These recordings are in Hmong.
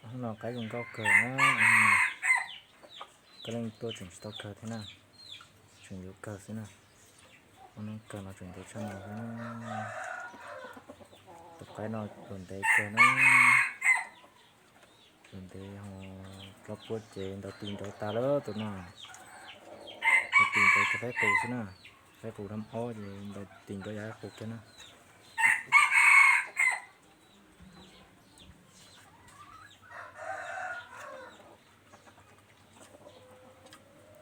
Hnub no qaib zoo nkauj kawg na. Koj leej tuaj tseem tsis tau kawg thiab na, tseem yuav kawg xwb na. Hnub no kawg no tseem ntau tshaj no xwb na. Tus qaib no luag ntev kawg na. Luag ntev ho plaub puab ces ntaus tis nrov tas lawm tus no. Ntaus tis nrov cov qaib qus xwb na. Qaib qus dhau ob ces ntaus tis nrov yam qaib qus kiag na.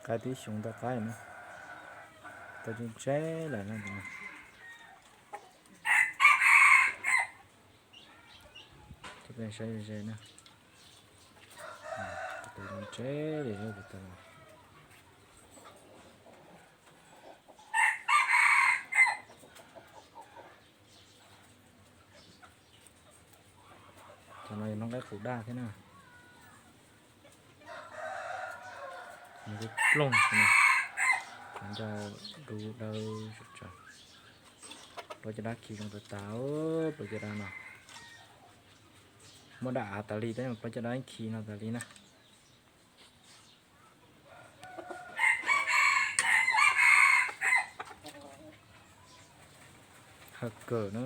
Qaib tib xyoo tau qaib na, tau ntse ntse lawm no. Coj peb saib ze ze na, tau ntse ntse li tus no. Cov no yog noob qaib qus daj thiab na. Nws ploog xwb na, nco du dawb. Pab caj dab khi zoo tas tas, pab caj dab no muab daj av tas li, tab pab caj dab khi no tas li na. Hawv kawg na.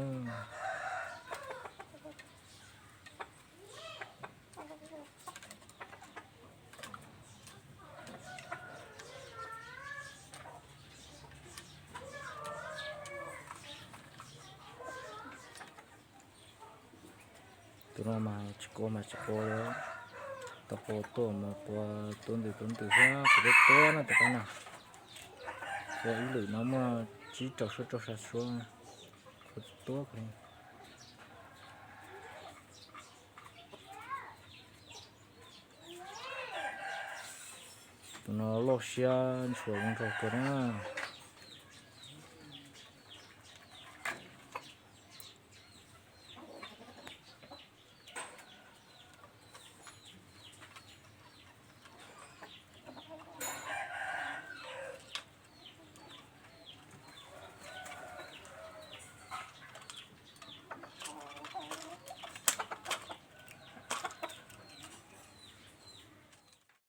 Tus no mas tsis qua mas tsis qua li, tau qua tuaj mas qua tuab ntws tuab ntws xwb, kuv twb tuab na tus qaib no. Qua ib lwm no muaj tsib rau suab rau sa suab, kuv twb tuab kuv li. Tus no loj siab ntshua zoo nraug kawg na.